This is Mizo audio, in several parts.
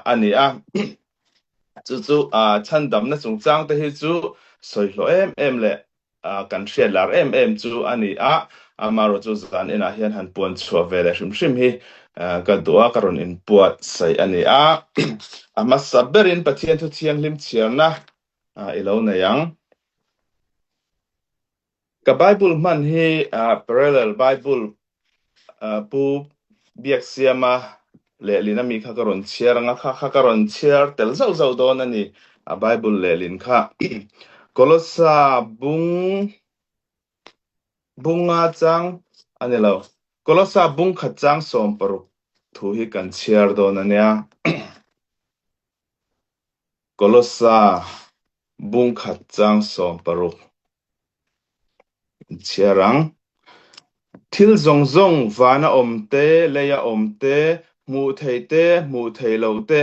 a ni a. Chu chu chhandamna chungchang te hi chu sawi hlawh em em leh kan hriat lar em em chu a ni a. Amaherawh chu zan inah hian han puan chhuah ve leh hrim hrim hi ka duh a, ka rawn inpuat saih a ni a. A hmasa berin Pathian thu thianghlim chhiarna i lo nei ang. Ka Bible hman hi Parallel Bible Pu Biaksiama lehlin ami kha ka rawn chhiar ang a, kha kha ka rawn chhiar tel zauh zauh dawn a ni, a Bible lehlin kha. Kolossa bung bunga chang a ni lo. Kolossa bung khat chang 16 thu hi kan chhiar dawn a nia. Kolossa bung khat chang 16 chhiar ang. Thil zawng zawng vana awm te, leia awm te, hmuh theih te, hmuh theih loh te,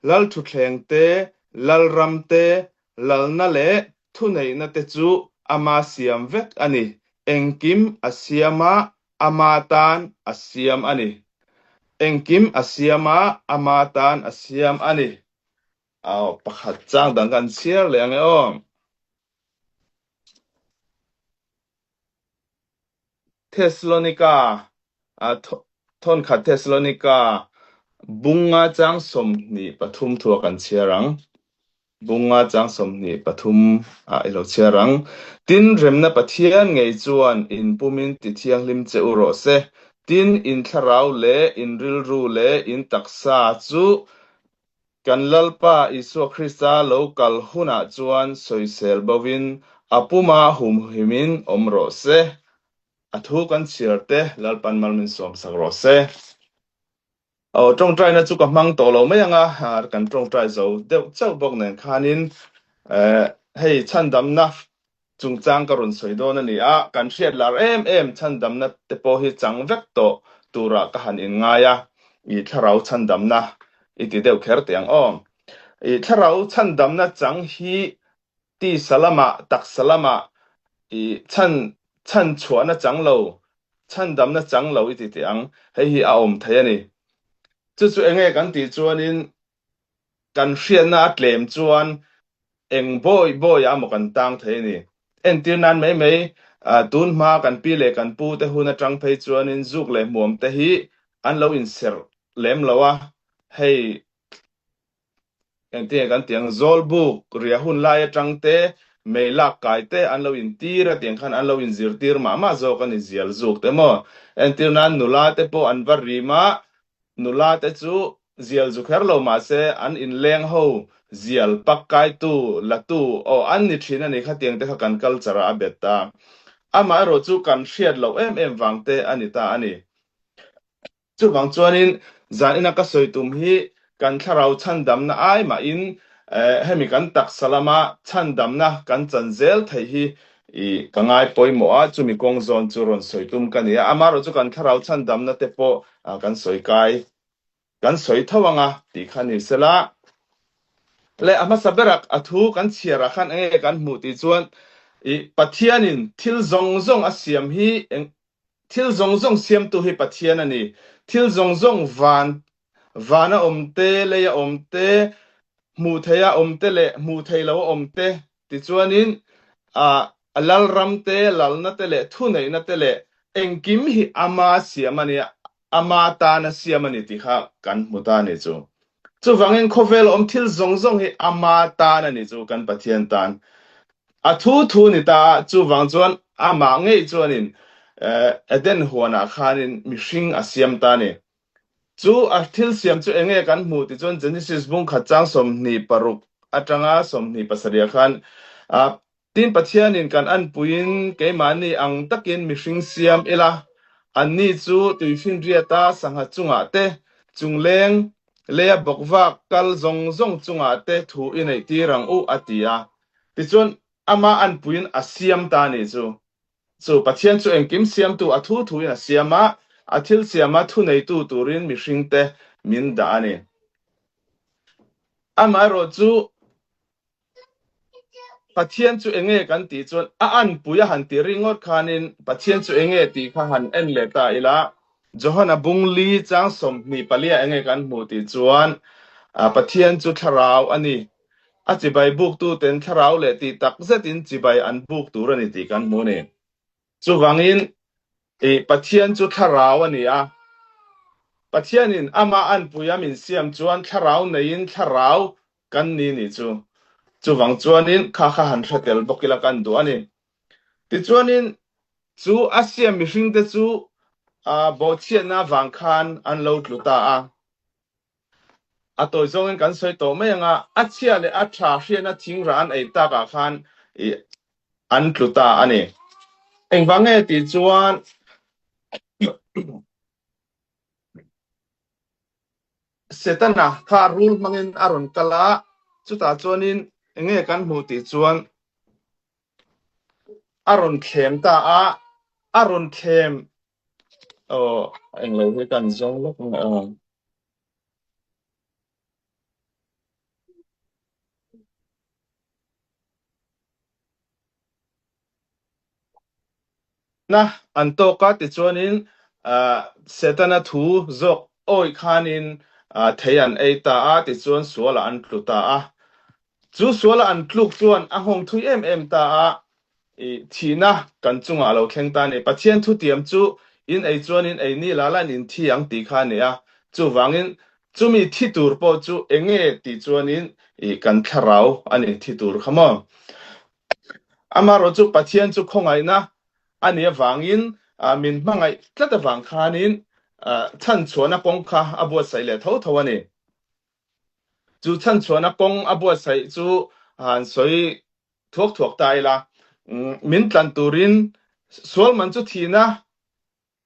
lal thutthleng te, lal ram te, lalna leh thuneihna te chu ama siam vek a ni. Engkim a siam a, ama tan a siam a ni. Engkim a siam a, ama tan a siam a ni. Aw, pakhat chang dang kan chhiar leh ang e aw. Thessalonika, thawnkhat Thessalonika bunga chang 23 thu ah kan chhiar ang. Bunga chang 23 ah i lo chhiar ang. Tin, remna Pathian ngei chuan in pumin ti thianghlim che u rawh se. Tin, in thlarau leh in rilru leh in taksa chu Kan Lalpa Isua Krista lo kal hunah chuan sawisel bovin a puma humhimin awm rawh se. A thu kan chhiar te Lalpan mal min sawm sak rawh se. Aw, tawngtaina chu ka hmang tawh lo mai ang a, kan tawngtai zo deuh chauh bawk nen khanin hei chhandamna chungchang ka rawn sawi dawn a ni a, kan hriat lar em em chhandamna te pawh hi chang vek tawh turah ka han inngai a, i thlarau chhandamna i ti deuh kher teh ang aw. I thlarau chhandamna chang hi tisa lamah, taksa lamah i chhan chhan chhuahna chang lo, chhandamna chang lo i ti teh ang, hei hi a awm thei a ni. Chu chu enge kan tih chuanin Kan hriatna a tlem chuan eng bawi bawiah emaw kan tang thei a ni. Entir nan mai mai, tun hma kan pi leh kan pu te hun atang phei chuanin zuk leh hmuam te hi an lo inserh lem lo a, hei engtinge kan tih ang, Zawlbuk riah hun lai atang te, mei lak kai te an lo intir a tiang khan an lo inzirtir mah mah zawk a ni zial zuk te maw. Entir nan nula te pawh an va rim a, Nula te chu zial zu kher lo mahse an inleng ho zial pak kaitu, latu aw an ni thin a ni khatiang te kha kan culture ah a bet ta. Amaherawh chu kan hriat loh em em vang te a ni ta a ni. Chuvang chuanin zan ina ka sawi tum hi kan thlarau chhandamna ai mahin hemi kan taksa lama chhandamna kan chan zel theih hi i ka ngai pawimawh a, chumi kawng zawn chu rawn sawi tum ka ni a. Amaherawh chu kan thlarau chhandamna te pawh kan sawi kai, kan sawi tho ang a tih kha ni sela. Le a hmasa berak a thu kan chhiarah khan enge kan hmuh tih chuan i Pathianin thil zawng zawng a siam hi eng thil zawng zawng siamtu hi Pathian a ni. Thil zawng zawng van vana awm te, leia awm te, hmuh theiha awm te leh hmuh theih loha awm te tichuanin a a lalram te, lalna te leh thuneihna te leh engkim hi ama siam a ni a, ama tana siam a ni tih kha kan hmu ta a ni chu. Chuvangin khawvel awm thil zawng zawng hi ama tan a ni chu kan Pathian tan. A thu thu ni ta a, chuvang chuan amah ngei chuanin Eden huanah khanin mihring a siam ta a ni. Chu a thil siam chu enge kan hmuh tih chuan Genesis bung khat chang 26 atanga 27 ah khan Tin Pathianin kan anpuiin keimahni ang takin mihring siam ila, anni chu tuifinriata sangha chungah te, chungleng leia bawkvak kal zawng zawng chungah te thu i neihtir ang u a ti a. Tichuan amah anpuiin a siam ta a nih chu. Chu Pathian chu engkim siamtu a thu thuin a siam a, a thil siama thuneitu turin mihringte min dah a ni. Amaherawh chu Pathian chu enge kan tih chuan a anpui a han ti ringawt khanin Pathian chu enge tih kha han en leh ta ila, Johana bung li chang 24 ah enge kan hmuh tih chuan. Pathian chu thlarau a ni. A chibai buktuten thlarau leh tih tak zetin chibai an buk tur a ni tih kan hmu a ni. Chuvangin, i Pathian chu thlarau a ni a. Pathianin amah anpui a min siam chuan thlarau neiin thlarau kan ni nih chu. Chuvang chuanin kha kha han hre tel bawk ila kan duh a ni. Tichuanin, chu a siam mihringte chu bawhchhiatna avang khan an lo tlu ta a. A tawi zawngin kan sawi tawh mai ang a, a chhia leh a tha hriatna thingrah an ei takah khan i an tlu ta a ni. Engvang nge tih chuan Setana kha rul hmangin a rawn kal a, chutah chuanin enge kan hmuh tih chuan a rawn thlem ta a, a rawn thlem Aw, englo hi kan zawng lawk ang aw. Na an tawk a tichuanin Setana thu zawk awih khanin thei an ei ta a tichuan sualah an tlu ta a. Chu suala an tluk chuan a nghawng thui em em ta a, i thihna kan chungah a lo thleng ta a ni. Pathian thutiam chu in ei chuan in ei ni la la in in thi ang tih kha a ni a. Chuvangin chumi thi tur pawh chu eng nge tih chuanin i kan thlarau a ni thi tur kha maw. Amaherawhchu Pathian chu khawngaihna a nih avangin min hmangaih tlat avang khanin chhanchhuahna kawng kha a buatsaih leh tho tho a ni. Chu chhanchhuahna kawng a buatsaih chu han sawi thuak thuak ta ila, min tlan turin sual man chu thihna,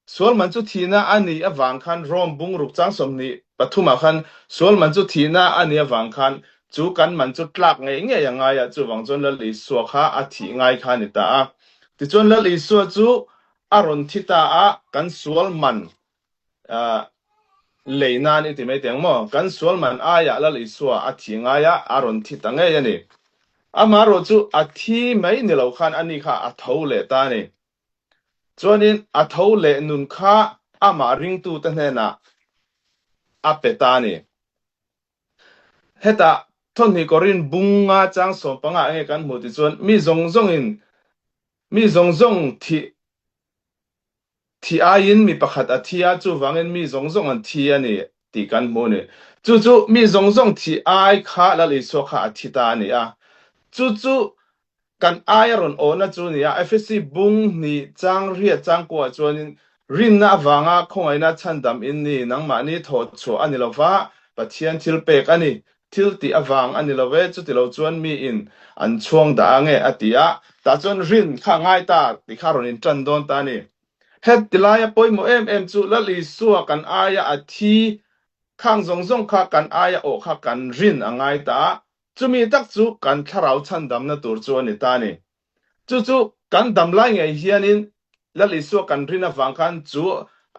sual man chu thihna a nih avang khan Rome bungruk chang 23 ah khan sual man chu thihna a nih avang khan chu kan man chu tlak ngei ngei a ngai a, chuvang chuan Lal Isua kha a thih ngai kha a ni ta a. Tichuan Lal Isua chu a rawn thi ta a, kan sual man Lei nan i ti mai teh ang maw? Kan sual man aiah Lal Isua a thi ngai a, a rawn thi ta ngei a ni. Amaherawh chu a thi mai ni lo khan ani kha a tho leh ta a ni. Chuanin a tho leh nun kha amah ringtute hnenah a pe ta a ni. Hetah thawhnih Korin bunga chang 15 enge kan hmuh ti chuan mi zawng zawngin mi zawng zawng thih Thi aiin mi pakhat a thi a, chuvangin mi zawng zawng an thi a ni tih kan hmu a ni. Chu chu mi zawng zawng thi ai kha Lal Isua kha a thi ta a ni a. Chu chu kan ai a rawn awhna chu a ni a. Efesi bung hnih chang riat chang kuah chuanin rinna avanga khawngaihna chhandam in ni, nangmahni thawh chhuah a ni lo va, Pathian thil pek a ni, thil tih avang a ni lo ve, chuti lo chuan miin an chhuang dah ange a ti a, tah chuan rin kha a ngai ta tih kha a rawn intan dawn ta a ni. Heti laia pawimawh em em chu Lal Isua kan aia a thi khang zawng zawng kha kan aia awh kha kan rin a ngai ta a, chumi tak chu kan thlarau chhandamna tur chu a ni ta a ni. Chu chu kan dam lai ngei hianin Lal Isua kan rin avang khan chu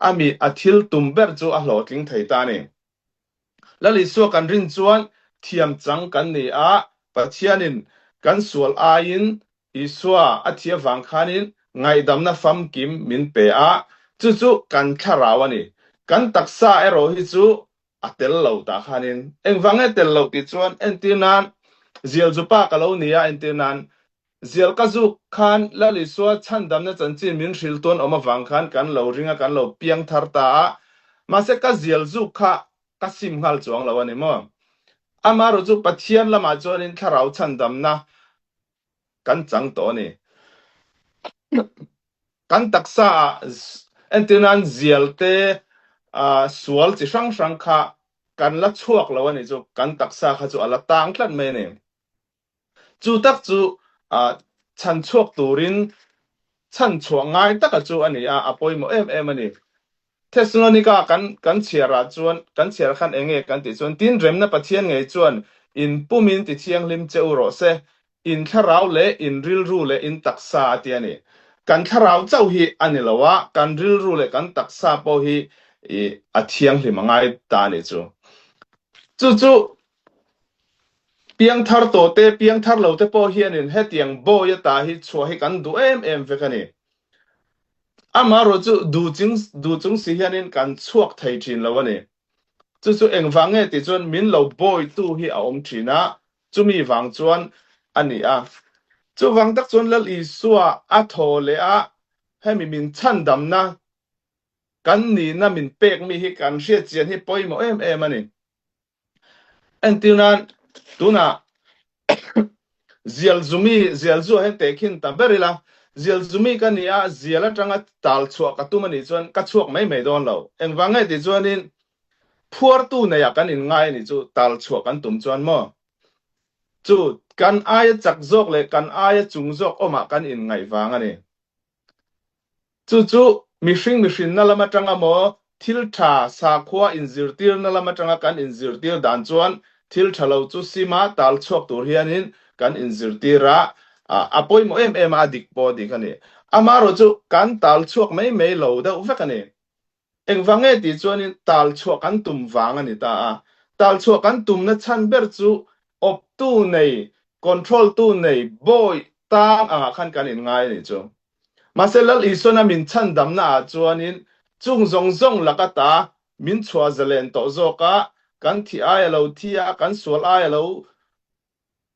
a mi a thil tum ber chu a hlawhtling thei ta a ni. Lal Isua kan rin chuan thiam chang kan ni a, Pathianin kan sual aiin Isua a thi avang khanin ngaihdamna famkim min pe a, chu chu kan thlarau a ni. Kan taksa erawh hi chu a tel lo tah khanin engvang nge tel loh tih chuan entir nan zial zupa ka lo ni a, entir nan Zial ka zuk khan Lal Isua chhandamna chanchin min hrilh tuan awm avang khan kan lo ring a, kan lo piang thar ta a. Mahse ka zial zuk kha ka sim nghal chuang lo a ni maw? Amaherawh chu Pathian lamah chuanin thlarau chhandamna kan chang tawh a ni. Kan taksa ah entir nan zial te sual chi hrang hrang kha kan la chhuak lo a ni chu kan taksa kha chu a la tang tlat mai a ni. Chu tak chu chhan chhuak turin chhan chhuah ngai taka chu a ni a, a pawimawh em em a ni. Thessalonika kan kan chhiarah chuan kan chhiar khan eng nge kan tih chuan tin remna Pathian ngei chuan in pumin ti thianghlim che u rawh se, in thlarau leh in rilru leh in taksa a ti a ni. Kan thlarau chauh hi a ni lo a, kan rilru leh kan taksa pawh hi a thianghlim a ngai ta a nih chu. Chu chu Piangthar tawh te, piangthar lo te pawh hianin hetiang bawi ata hi chhuah hi kan duh em em vek a ni. Amaherawh chu duh ching duh chung si hianin kan chhuak thei thin lo a ni. Chu chu engvang nge tih chuan min lo bawitu hi a awm thin a, chumi vang chuan a ni a. Chuvang tak chuan Lal Isua a thaw leh a, hemi min chhandamna kan nihna min pek mi hi kan hriatchian hi pawimawh em em a ni. Entir nan tunah zialzumi, zialzu ah hian tehkhin ta ber ila, zialzumi ka ni a, zial atanga tal chhuah ka tum a nih chuan ka chhuak mai mai dawn lo. Engvang nge tih chuanin phuartu neiah kan inngai a nih chu tal chhuah kan tum chuan maw? Chu kan aia chak zawk leh kan aia chung zawk awmah kan inngaih vang a ni. Chu chu mihring mihrinna lam atanga maw thil tha sakhua inzirtirna lam atanga kan inzirtir dan chuan thil tha lo chu sima tal chhuak tur hianin kan inzirtir a, a pawimawh em em a, a dik pawh a dik a ni. Amaherawhchu chu kan tal chhuak mai mai lo deuh vek a ni. Engvang nge tih chuanin tal chhuah kan tum vang a ni ta a. Tal chhuah kan tumna chhan ber chu awptu nei, control tu nei, bawi tang angah khan kan inngai a nih chu. Mahse Lal Isuana min chhandamna ah chuanin chung zawng zawng lak ata min chhuah zalen tawh zawk a, kan thih ai a lo thi a, kan sual ai a lo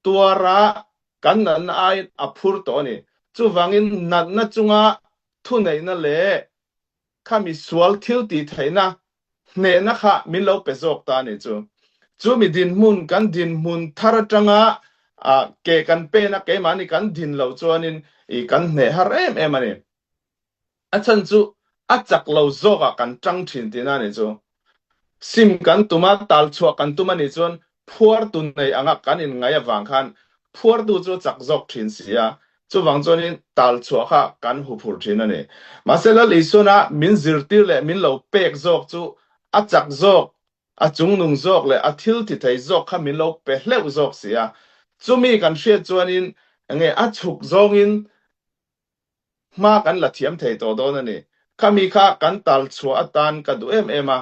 tuar a, kan natna aiin a phur tawh a ni. Chuvangin natna chunga thuneihna leh kha mi sual thil tih theihna hnehna kha min lo pe zawk ta a nih chu. Chu mi dinhmun kan dinhmun thar atanga ke kan pen a, keimahni kan din loh chuanin i kan hneh har em em a ni. A chhan chu a chak lo zawkah kan tang thin tihna a nih chu. Sim kan tum a, tal chhuah kan tum a nih chuan phuartu nei anga kan inngaih avang khan phuartu chu a chak zawk thin si a, chuvang chuanin tal chhuah kha kan huphurh thin a ni. Mahse Lal Isuana min zirtir leh min lo pek zawk chu a chak zawk, a chungnung zawk leh a thil ti thei zawk kha min lo pe hleuh zawk si a. Chumi kan hriat chuanin enge a chhuk zawngin Hma kan la thiam thei tawh dawn a ni. Khami kha kan tal chhuah atan ka duh em em a.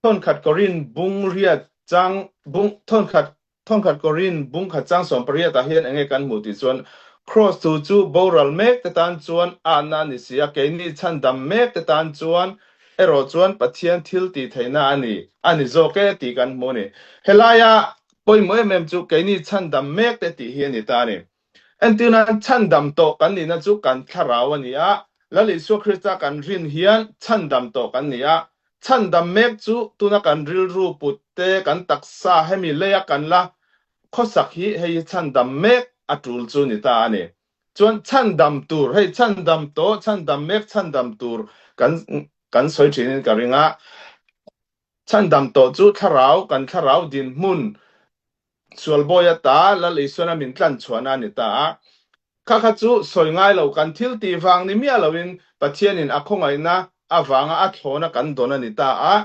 Thawnkhat Korin bung riat chang bung thawnkhat thawnkhat Korin bung khat chang 18 ah hian enge kan hmuh tih chuan Kraws thu chu boral mek te tan chuan ahna a ni si a, keini chhandam mek te tan chuan erawh chuan Pathian thil tih theihna a ni a ni zawk e tih kan hmu a ni. Helaia pawimawh em em chu keini chhandam mek te tih hi a ni ta a ni. Entirna chhandam tawh kan nihna chu kan thlarau a ni a, Lal Isua Krista kan rin hian chhandam tawh kan ni a. Chhandam mek chu tuna kan rilru put te, kan taksa hemi leia kan la khawsak hi hei hi chhandam mek a tul chu ni ta a ni. Chuan chhandam tur, hei chhandam tawh, chhandam mek, chhandam tur kan kan sawi thinin ka ring a. Chhandam tawh chu thlarau, kan thlarau dinhmun Sualbawi ata Lal Isuana min tlan chhuahna a ni ta a. Kha kha chu sawi ngai lo, kan thil tih vang ni miah loin Pathianin a khawngaihna avanga a thlawna kan dawn a ni ta a.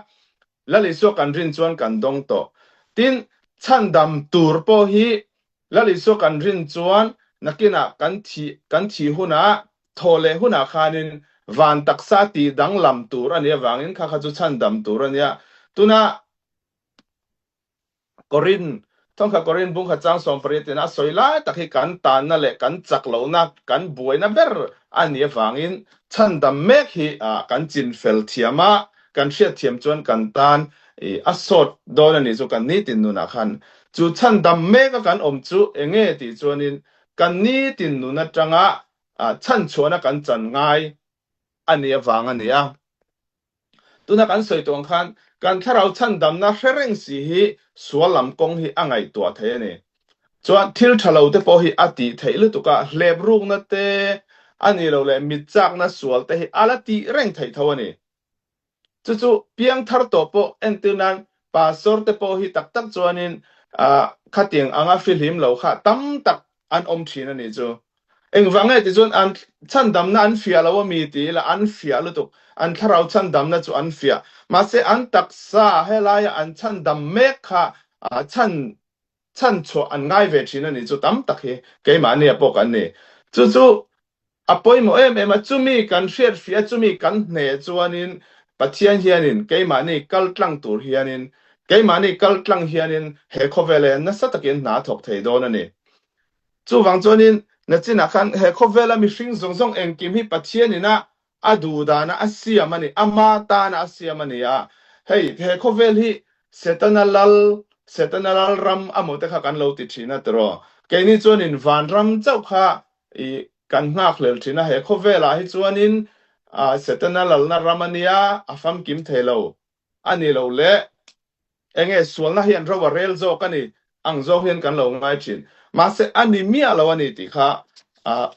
Lal Isua kan rin chuan kan dawng tawh. Tin, chhandam tur pawh hi Lal Isua kan rin chuan nakinah kan thih kan thih hunah, thawh leh hunah khanin van taksa tih danglam tur a nih avangin kha kha chu chhandam tur a nia. Tunah Korin, thawngkhat Korin bungkhat chang 18 ina a sawi lai tak hi kan tanna leh kan chak lohna, kan buaina ber a nih avangin chhandam mek hi kan chinfel thiam a, kan hriatthiam chuan kan tan a sawt dawn a nih chu kan nitin nunah khan. Chu chhandam mek a kan awm chu enge tih chuanin kan nitin nun atanga chhanchhuahna kan chan ngai a nih avang a ni a. Tuna kan sawi tawh ang khan kan thlarau chhandamna hre reng si hi sual lam kawng hi a ngaihtuah thei a ni. Chuan thil tha lo te pawh hi a tih theih lutuk a, hlep rukna te a nih loh leh mit chakna sual te hi a la tih reng theih tho a ni. Chu chu piangthar tawh pawh entir nan pastor te pawh hi tak tak chuanin khatiang anga fihlim lo kha tam tak an awm thin a nih chu. Engvang nge ti chuan an chhandamna an fiah lo a mi ti ila an fiah lutuk. An thlarau chhandamna chu an fiah. Mahse an taksa helaia an chhandam mek kha chhan chhanchhuah an ngai ve thin a nih chu tam tak hi keimahnia pawh kan ni. Chu chu a pawimawh em em a, chumi kan hriatfiah a, chumi kan hneh chuanin Pathian hianin keimahni kal tlang tur hianin. Keimahni kal tlang hianin he khawvel hian nasa takin hna a thawk thei dawn a ni. Chuvang chuanin nachinah khan he khawvela mihring zawng zawng engkim hi Pathianin a a duh dana a siam a ni, ama tana a siam a ni a. Hei he khawvel hi Setana lal, Setana lal ram amaw te kha kan lo ti thin a tiraw? Keini chuanin vanram chauh kha i kan nghakhlel thin a, he khawvelah hi chuanin Setana lalna ram a nia, a famkim thei lo. A ni lo le, enge sualna hian ro a rel zawk a ni ang zawk hian kan lo ngai thin. Mahse a ni miah lo a ni tih kha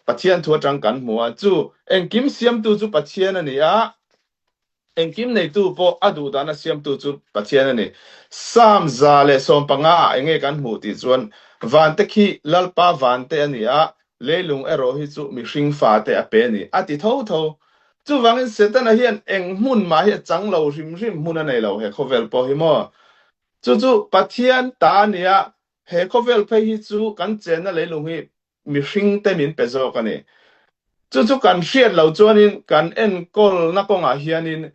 Pathian thu atang kan hmu a, chu engkim siamtu chu Pathian a ni a, engkim neitu pawh a duh dana siamtu chu Pathian a ni. Psalm 115 ah enge kan hmuh tih chuan vante khi Lalpa vante a ni a, Leilung erawh hi chu mihring fate a pe a ni, a ti tho tho. Chuvangin Setana hian eng hmun mah hi a chang lo hrim hrim hmun a nei lo he khawvel pawh hi maw? Chu chu Pathian ta a ni a, he khawvel phei hi chu kan chenna leilung hi mihring te min pe zawk a ni. Chu chu kan hriat lo chuanin kan enkawlna kawngah hianin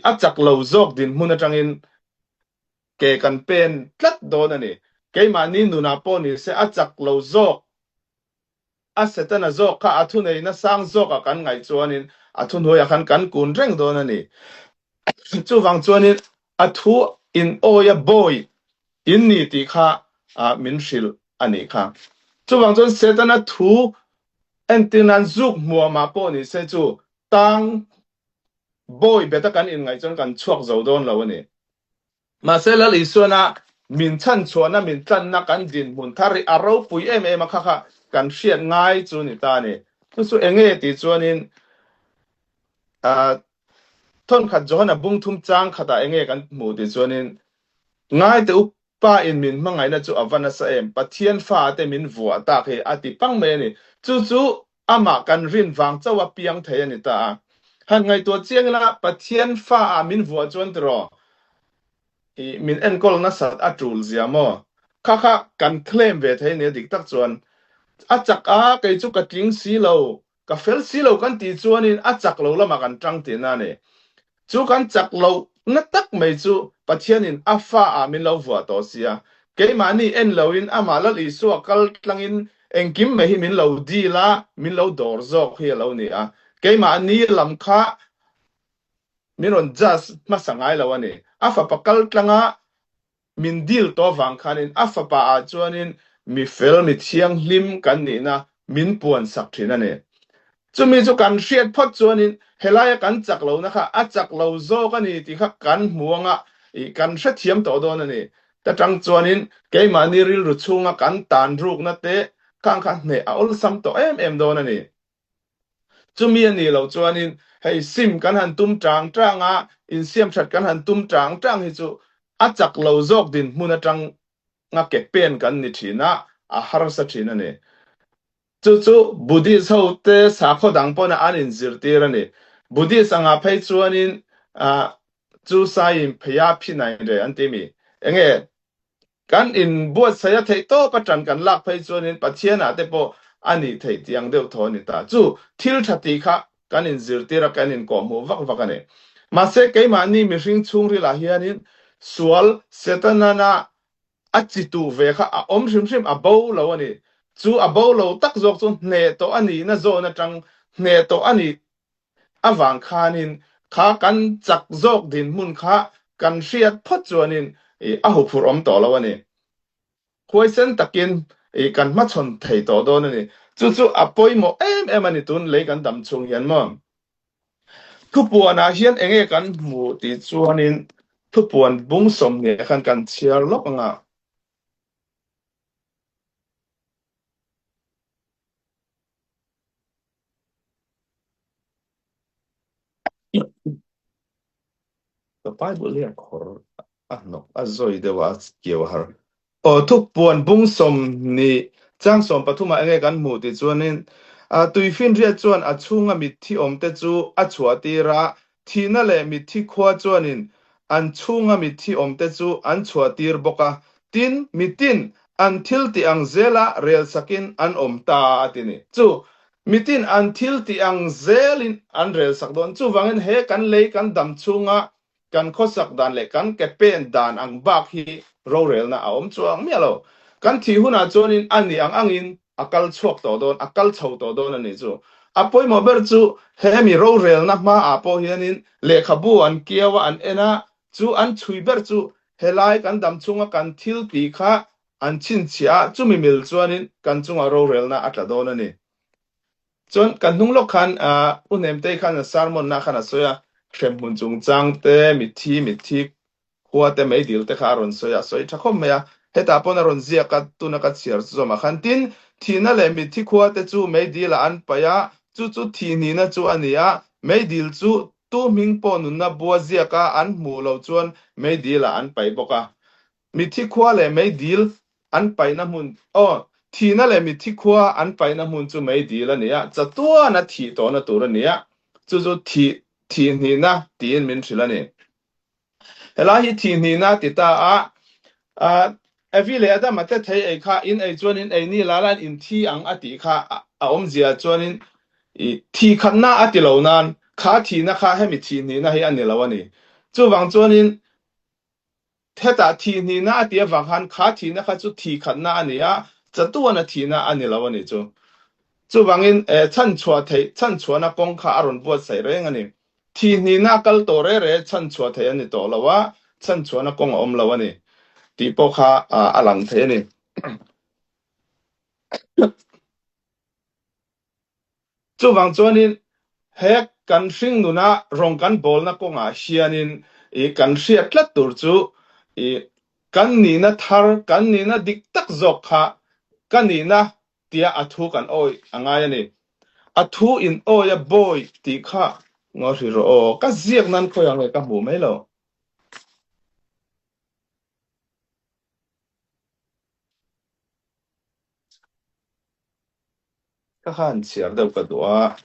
a chak lo zawk dinhmun atangin ke kan pen tlat dawn a ni. Keimahni nunah pawh ni se a chak lo zawk, a Setana zawk kha a thuneihna sang zawkah kan ngaih chuanin a thuhnuaiah khan kan kun reng dawn a ni. Chuvang chuanin a thu in awia bawi in ni tih kha min hrilh a nih kha. Chuvang chuan Setana thu entir nan zuk hmuamah pawh ni se chu tang bawi beta kan inngaih chuan kan chhuak zo dawn lo a ni. Mahse Lal Isuana min chhanchhuahna, min tlanna kan dinhmun thar hi a ropui em em a, kha kha kan hriat ngai chu ni ta a ni. Chu chu eng nge tih chuanin thawnkhat Johana bung thum chang khatah eng nge kan hmuh tih chuanin ngai teh u Pa in min hmangaihna chu a va nasa em, Pathian fa te min vuah tak hi a ti pang mai a ni. Chu chu amah kan rin vang chauh a piang thei a ni ta a. Han ngaihtuah chiang ila Pathian fa ah min vuah chuan tiraw i min enkawl nasat a tul zia maw? Kha kha kan claim ve thei a ni a dik tak chuan. A chak a kei chu ka tling si lo, Ka fel si lo kan tih chuanin a chak lo lamah kan tang tihna a ni. Chu kan chak lohna tak mai chu Pathianin a fa ah min lo vuah tawh sia. Keimahni en loin amah Lal Isua kal tlangin engkim mai hi min lo dil a, min lo dawr zawk hi a lo ni a. Keimahni lam kha min rawn judge hmasa ngai lo a ni. A fapa kal tlanga Min dil tawh avang khanin a fapa ah chuanin mi fel, mi thianghlim kan nihna min puan sak thin a ni. Chumi chu kan hriat phawt chuanin helaia kan chak lohna kha a chak lo zawk a ni tih kha kan hmu anga ih kan hrethiam tawh dawn a ni. Ta tang chuanin keimahni rilru chhunga kan tan rukna te khang kha hneh a awlsam tawh em em dawn a ni. Chumi a nih loh chuanin hei sim kan han tum tang tang a, insiam that kan han tum tang tang hi chu a chak lo zawk dinhmun atanga ke pen kan ni thin a, a harsa thin a ni. Chu chu Buddhist ho te sakhaw dang pawna an inzirtir a ni. Buddhist angah phei chuanin chu saiin pheia phinai re an ti mi? Enge Kan inbuatsaih a theih tawp atang kan lak phei chuanin Pathianah te pawh a nih theih tih ang deuh thaw a ni ta. Chu thil tha tih kha kan inzirtir a, kan inkawhhmuh vak vak a ni. Mahse keimahni mihring chhungrilah hianin sual Setanana a chi tuh ve kha a awm hrim hrim, a bo lo a ni. Chu a bo lo tak zawk chu hneh tawh a nihna zawn atang hneh tawh a nih avang khanin kha kan chak zawk dinhmun kha kan hriat phawt chuanin a huphurh awm tawh lo a ni. Huaisen takin kan hmachhawn thei tawh dawn a ni. Chu chu a pawimawh em em a ni tun lei kan dam chhung hian maw. Thupuanah hian enge kan hmuh tih chuanin thupuan bung 20 khan kan chhiar lawk ang a. Ka Bible hi a khawr a hnawk a zawi deuh a keu a har. Aw thupuan bung 20 chang 13 ah enge kan hmuh tih chuanin tuifinriat chuan a chhunga mitthi awmte chu a chhuah tir a, thihna leh mitthi khua chuanin an chhunga mitthi awmte chu an chhuah tir bawk a, tin mitin an thil tih ang zela rel sakin an awm ta a ti ni. Chu Mitin an thil tih ang zelin an rel sak dawn. Chuvangin he kan lei kan dam chhunga. Kan khawsak dan leh kan ke pen dan ang bak hi rorelna a awm chuang miah lo. Kan thih hunah chuanin a nih ang angin a kal chhuak tawh dawn, a kal chho tawh dawn a nih chu. A pawimawh ber chu hemi rorelna hmaah pawh hianin lehkhabu an kiau a, an en a, chu an chhui ber chu helai kan dam chhunga kan thil tih kha an chhinchhiah a, chumi mil chuanin kan chungah rorelna a tla dawn a ni. Chuan kan hnung lawk khan U Hnemtei khan a sermon na khan a sawi a, hremhmun chungchang te, mitthi, mitthi khua te, meidil te kha a rawn sawi a, a sawi tha khawp mai a. Hetah pawn a rawn ziak a, tuna ka chhiar zawmah khan tin, thihna leh mitthi khua te chu meidil ah an paih a, chu chu thihnihna chu a ni a, meidil chu tu hming pawh nunna bua ziak a an hmuh loh chuan meidil ah an paih bawk a. Mitthi khua leh meidil an paihna hmun, aw, thihna leh mitthi khua an paihna hmun chu meidil a ni a, chatuan a thih tawhna tur a ni a, chu chu thih, thihhnihna tiin min hrilh a ni. Helai hi thihhnihna ti ta a, ah, Evi leh Adama te thei ei kha in ei chuan in ei ni la la in thi ang a tih kha a awmzia chuanin i thih khatna a ti lo nan kha thihna kha hemi thihhnihna hi a ni lo a ni. Chuvang chuanin Hetah thihnihna a tih avang khan kha thihna kha chu thihkhatna a ni a, chatuan a thihna a ni lo a nih chu. Chuvangin chhanchhuah theih, chhanchhuahna kawng kha a rawn buatsaih reng a ni. Thihnihna a kal tawh re re chhanchhuah theih a ni tawh lo a, chhanchhuahna kawng a awm lo a ni tih pawh kha a lang thei a ni. Chuvang chuanin he kan hringnuna rawng kan bawlna kawngah hianin i kan hriat tlat tur chu i kan nihna thar, kan nihna dik tak zawk kha ka nihna tia a thu kan awih a ngai a ni. A thu in awi a bawi tih kha ngaw hri rawh aw, ka ziak nan khawiah nge ka hmuh mai lo. Ka khan chhiar deuh ka duh a.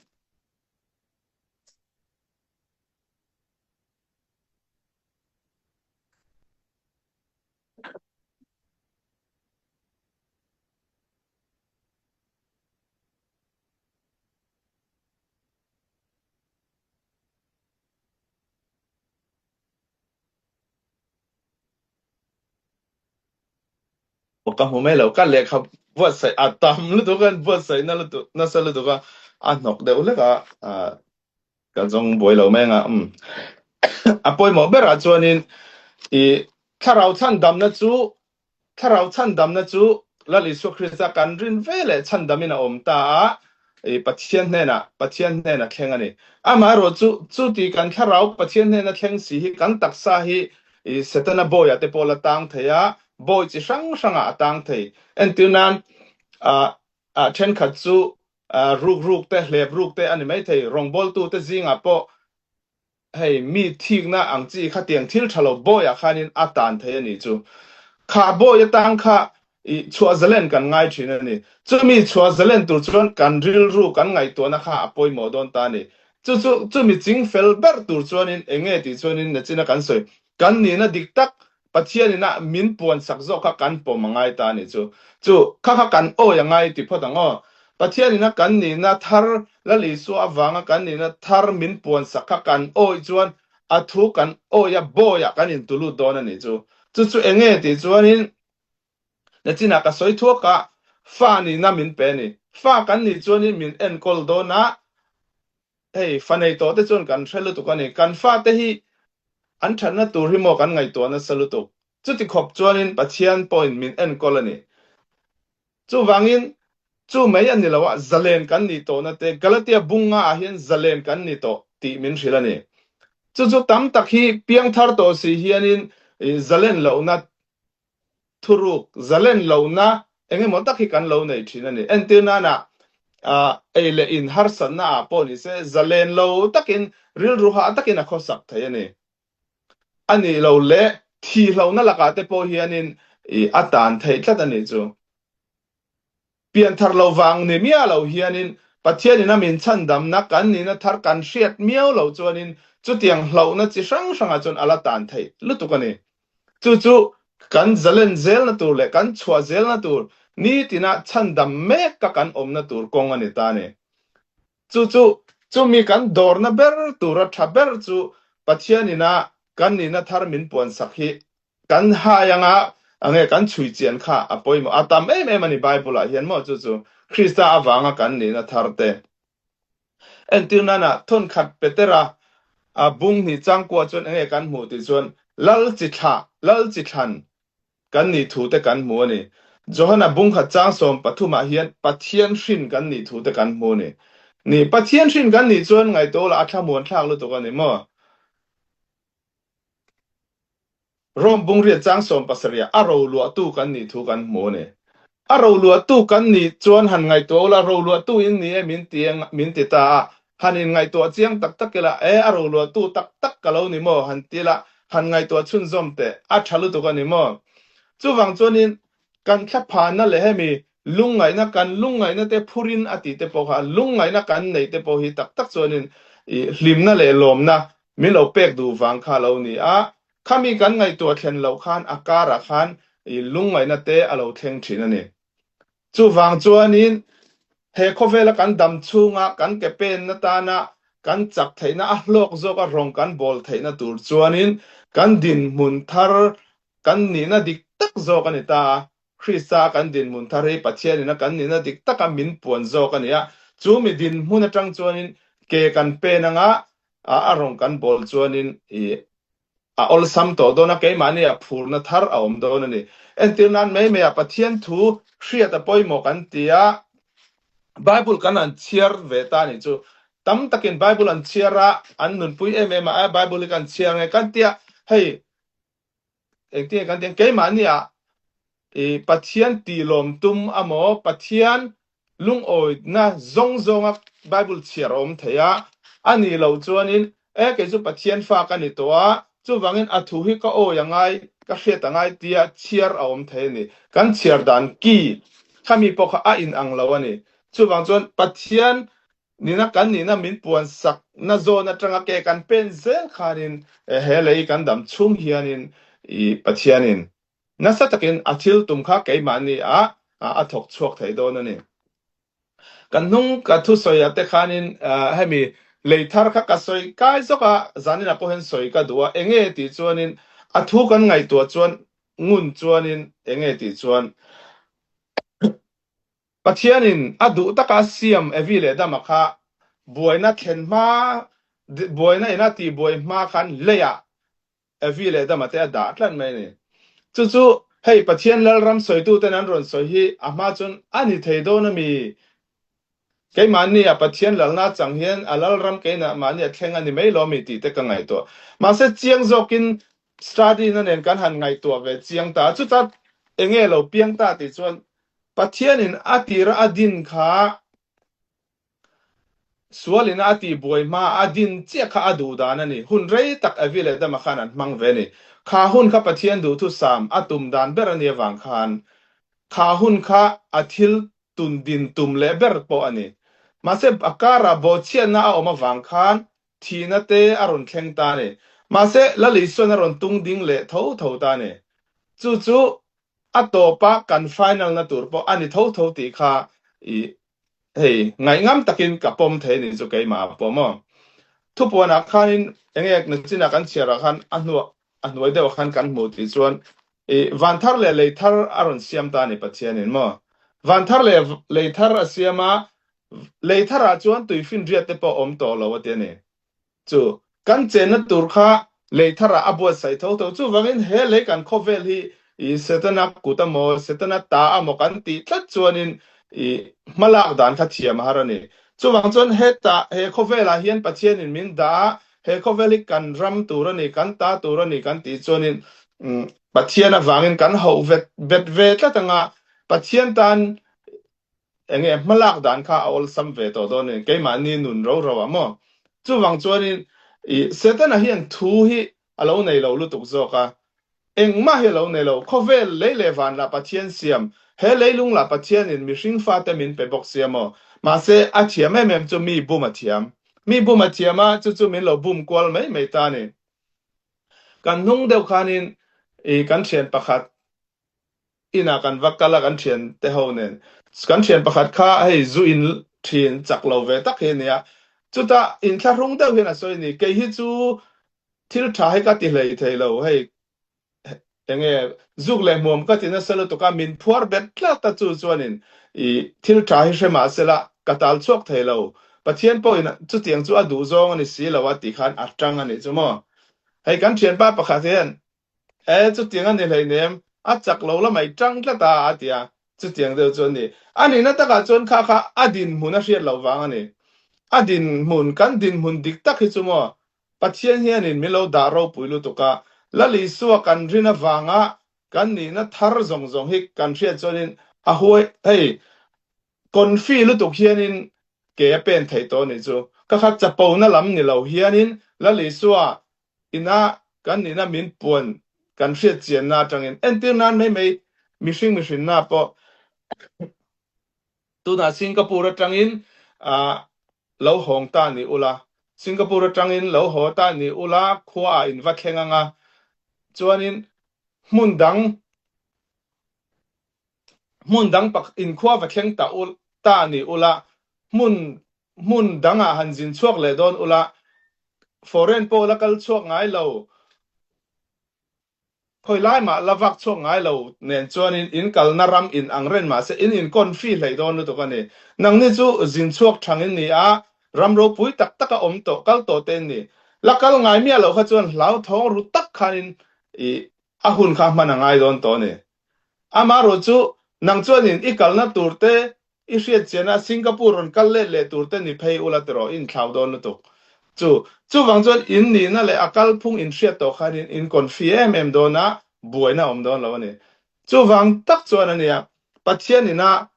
Ka hmu mai lo, ka lehkha buatsaih a tam lutuk a, buatsaih na lutuk nasa lutuk a, a hnawk deuh hlek a, ka zawng buai lo mai anga um. A pawimawh berah chuanin i thlarau chhandamna chu Thlarau chhandamna chu Lal Isua Krista kan rin ve leh chhandamin a awm ta a, i Pathian hnenah Pathian hnena thleng a ni. Amaherawh chu, chuti kan thlarau Pathian hnena thleng si hi kan taksa hi i Setana bawiah te pawh la tang thei a, bawi chi hrang hrangah a tang thei. Entir nan, ah ah thenkhat chu ah ruk ruk te, hlep ruk te a ni maithei. Rawngbawltute zingah pawh Hei, mi thikna ang chi khatiang thil tha lo bawiah khanin a tan thei a nih chu. Kha bawi atang kha i chhuah zalen kan ngai thin a ni. Chumi chhuah zalen tur chuan kan rilru kan ngaihtuahna kha a pawimawh dawn ta a ni. Chu chu chumi ching fel ber tur chuanin eng nge tih chuanin nachina kan sawi. Kan nihna dik tak Pathianin a min puan sak zawk kha kan pawm a ngai ta a nih chu. Chu kha kha kan awi a ngai ti phawt ang aw. Pathianin a kan nihna thar, Lal Isua avanga kan nihna thar min puan sak kha kan awi chuan a thu kan awi a bawiah kan intulut dawn a nih chu. Chu chu eng nge tih chuanin nachinah ka sawi thuak a, fa nihna min pe a ni. Fa kan nih chuanin min enkawl dawn a, Hei, fa nei tawh te chuan kan hre lutuk a ni. Kan fate hi an thatna tur hi maw kan ngaihtuah nasa lutuk. Chuti khawp chuanin Pathian pawhin min enkawl a ni. Chuvangin, chu mai a ni lo a, zalen kan nih tawhna te, Galatia bunga ah hian zalen kan ni tawh tih min hrilh a ni. Chu chu tam tak hi piangthar tawh si hianin zalen lohna thuruk zalen lohna eng emaw tak hi kan lo nei thin a ni. Entir nana ei leh in harsatna ah pawh ni se zalen lo takin rilru hah takin a khawsak thei a ni. A nih lo leh thihlohna lakah te pawh hianin a tan theih tlat a nih chu. Pianthar lo vang ni miah lo hianin Pathianin a min chhandamna kan nihna thar kan hriat miau lo chuanin chutiang hlauhna chi hrang hrangah chuan a la tan theih lutuk a ni. Chu chu kan zalen zelna tur leh kan chhuah zelna tur nitina chhandam mek ka kan awmna tur kawng a ni ta a ni. Chu chu chumi kan dawrna ber tura tha ber chu Pathianin a. kan nihna thar min puansak hi kan hai anga enge kan chhui chian kha a pawimawh a tam em em a ni Bible ah hian maw chu chu Krista avanga kan nihna thar te entir nana thawnkhat Petera a bung hnih changkua chuan enge kan hmuh tih chuan lal chi thlah lal chi thlan kan nih thu te kan hmu a ni. Johana bungkhat chang 13 ah hian Pathian hrin kan nih thu te kan hmu a ni. Ni Pathian hrin kan nih chuan ngaihtuah lah a thlamuan thlak lutuk a ni maw? Rom bungriat chang 17 ah a roluahtu kan nih thu kan hmu a ni. A roluahtu kan nih chuan han ngaihtuah ula roluahtu in ni e min ti min ti ta a, han in ngaihtuah chiang tak tak ila e a roluahtu tak tak ka lo ni maw han ti ila han ngaihtuah chhunzawm teh a tha lutuk a ni maw? Chuvang chuanin kan thlaphanna leh hemi lungngaihna kan lungngaihna te phurin a tih te pawh kha lungngaihna kan neih te pawh hi tak tak chuanin i hlimna leh lawmna min lo pek duh vang kha lo ni a, khami kan ngaihtuah thlen loh khan a karah khan i lungngaihna te a lo thleng thin a ni. Chuvang chuanin he khawvela kan dam chhunga kan ke penna tana kan chak theihna a hlawk zawka rawng kan bawl theihna tur chuanin kan dinhmun thar kan nihna dik tak zawk a ni ta a. Krista kan dinhmun thar hi Pathianin a kan nihna dik taka min puan zawk a ni a. Chu mi dinhmun atang chuanin ke kan pen anga a rawng kan bawl chuanin i a awlsam tawh dawn a, keimahni ah phurna thar a awm dawn a ni. Entir nan mai mai ah Pathian thu hriat a pawimawh kan ti a, Bible kan han chhiar ve ta nih chu. Tam takin Bible an chhiar a, an nunpui em em a, a Bible hi kan chhiar nge kan tia, hei engtin nge kan ti ang, keimahni ah i Pathian tihlawm tum amaw Pathian lungawina zawng zawnga Bible chhiar a awm thei a, a nih loh chuanin e kei chu Pathian fa ka ni tawh a, chuvangin a thu hi ka awi a ngai, ka hriat a ngai tia chhiar a awm thei a ni. Kan chhiar dan ki khami pawh kha a inang lo a ni. Chuvang chuan Pathian Nina kan nihna min puan sakna zawn atanga ke kan pen zel khanin he lei kan dam chhung hianin i Pathianin nasa takin a thil tum kha keimahni ah a thawk chhuak thei dawn a ni. Kan hnung ka thusawi ah te khanin hemi lei thar kha ka sawi kai zawk a, zanin ah pawh hian sawi ka duh a, enge tih chuanin a thu kan ngaihtuah chuan ngun chuanin enge tih chuan Pathianin a duh taka siam Evi leh Adama kha buaina thlen hma, buaina ina tihbuai hma khan leiah Evi leh Adama te a dah tlat mai a ni. Chu chu hei Pathian Lalram sawituten an rawn sawi hi a hma chuan a ni thei dawn a mi? Keimahni a Pathian lalna chang hian a Lalram keinah mahni a thleng a ni mai lo mi tih te ka ngaihtuah. Mahse chiang zawkin study na nen kan han ngaihtuah ve chiang ta a, chuta enge lo piang ta tih chuan Pathianin a tira a din kha sualin a tihbuai hma a din chiah kha a duh dan a ni. Hun rei tak Evi leh Adama khan an hmang ve a ni. Kha hun kha Pathian duhthusam a tum dan ber a nih avang khan kha hun kha a thil tun din tum leh ber pawh a ni. Mahse a karah bawhchhiatna a awm avang khan thihna te a rawn thleng ta a ni. Mahse Lal Isuan a rawn tung ding leh tho tho ta a ni. Chu chu a tawpa kan final na tur pawh a ni tho tho tih kha i hei ngaihngam takin ka pawm thei ni chu keimah ah pawh maw. Thupuanah khanin enge nachinah kan chhiarah khan a hnuah a hnuai deuhah khan kan hmuh tih chuan i van thar leh lei thar a rawn siam ta a ni Pathianin maw. Van thar leh lei thar a siam a, lei tharah chuan tuifinriat te pawh awm tawh lo a ti a ni. Chu kan chenna tur kha lei tharah a buatsaih tho tho. Chuvangin he lei kan khawvel hi i Setana kut amaw, Setana ta amaw kan tih tlat chuanin i hmalak dan kha thiam a har a ni. Chuvang chuan hetah he khawvelah hian Pathianin min dah a, he khawvel hi kan ram tur a ni, kan ta tur a ni kan tih chuanin Pathian avangin kan hauh vet bet ve tlat anga Pathian tan enge hmalak dan kha a awlsam ve tawh dawn a ni, keimahni nun ro ro ah maw? Chuvang chuanin i Setana hian thu hi a lo nei lo lutuk zawk a, engmah hi a lo nei lo, khawvel lei leh van lah Pathian siam, he leilung lah Pathianin mihring fate min pe bawk sia maw? Mahse a thiam em em chu mi bum a thiam, mi bum a thiam a, chu chu min lo bum kual mai mai ta a ni. Kan hnung deuh khanin i kan thian pakhat inah kan va kal a kan thian te ho nen kan thian pakhat kha hei zu in thin chak lo ve tak hi a nia chutah inthlahrung deuh hian a sawi a ni kei hi chu. Thil tha hi ka ti hlei thei lo hei enge zuk leh hmuam ka ti nasa lutuk a min phuar bet tlat a chu chuanin i thil tha hi hre mah sela ka tal chhuak thei lo Pathian pawhin chutiang chu a duh zawng a ni si lo a tih khan a tang a nih chu maw. Hei kan thianpa pakhat hian E chutiang a ni hleinem a chak lo la mai tang tlat a a ti a chutiang deuh chu a ni. A nihna takah chuan kha kha a dinhmun a hriat loh vang a ni. A dinhmun kan dinhmun dik tak hi chu maw Pathian hianin min lo dah ropui lutuk a, Lal Isua kan rin avanga kan nihna thar zawng zawng hi kan hriat chuanin a huai hei confi lutuk hianin ke a pen theih tawh anih chu. Ka kha chapona lam ni lo hianin Lal Isua ina kan nihna min puan kan hriat chianna atangin entir nan mai mai mihring mihrinna pawh Tunah Singapore atangin lo hawng ta ni ula, Singapore atangin lo haw ta ni ula khua ah in va thleng anga chuanin hmun dang hmun dang pak in khua va thleng ta ul ta ni ula hmun hmun dangah han zin chhuak leh dawn ula foreign pawh la kal chhuak ngai lo. Khawi lai mah la vak chhuak ngai lo nen chuanin in kalna ram in ang ren mahse in inkawn fi hleih dawn lutuk a ni. Nangni chu zin chhuak thang in ni a, ram ropui tak taka awm tawh kal tawh te in ni. La kal ngai miah loh kha chuan hlauthawng ru tak khanin i a hun kha hman a ngai dawn tawh a ni. Amaherawh chu nang chuanin i kalna tur te I hriat chian a, Singapore rawn kal let leh tur te ni phei ula tiraw, i inthlau dawn lutuk. Chu, chuvang chuan in nihna leh a kalphung in hriat tawh khan in in confi em em dawn a, buaina a awm dawn lo a ni. Chuvang tak chuan a nia, Pathian ina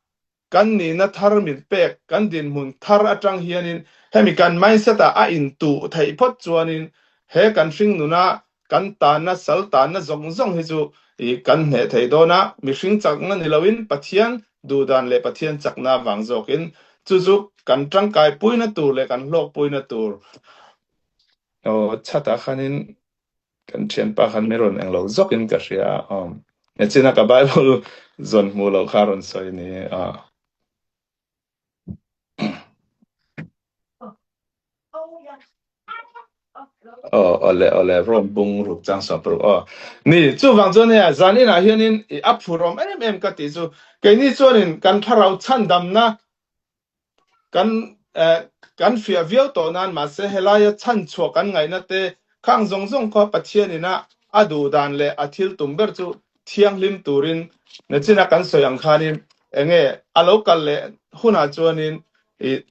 kan nihna thar min pek, kan dinhmun thar atang hianin hemi kan mindset ah a intuh theih phawt chuanin he kan hringnuna Kan tanna, sal tanna zawng zawng hi chu i kan hneh thei dawn a, mihring chakna ni loin Pathian duhdan leh Pathian chakna avang zawkin chu chu kan tangkai puina tur leh kan hlawk puina tur. Aw chhatah khanin kan thianpa khan mi rawn englo zawkin ka hria a, aw nichin a ka Bible zawn hmuh loh kha a rawn sawi ni a. Aw awle awle rawm bung ruk chang sawm paruk aw ni chuvang chuan hei zan inah hianin i a phur awm em em ka tih chu keini chuanin kan thlarau chhandamna kan eh kan fiah viau tawh nan mahse helaia chhanchhuah kan ngaihna te khang zawng zawng kha Pathian ina a duh dan leh a thil tum ber chu thianghlim turin nachina kan sawi ang khanin enge a lo kal leh hunah chuanin i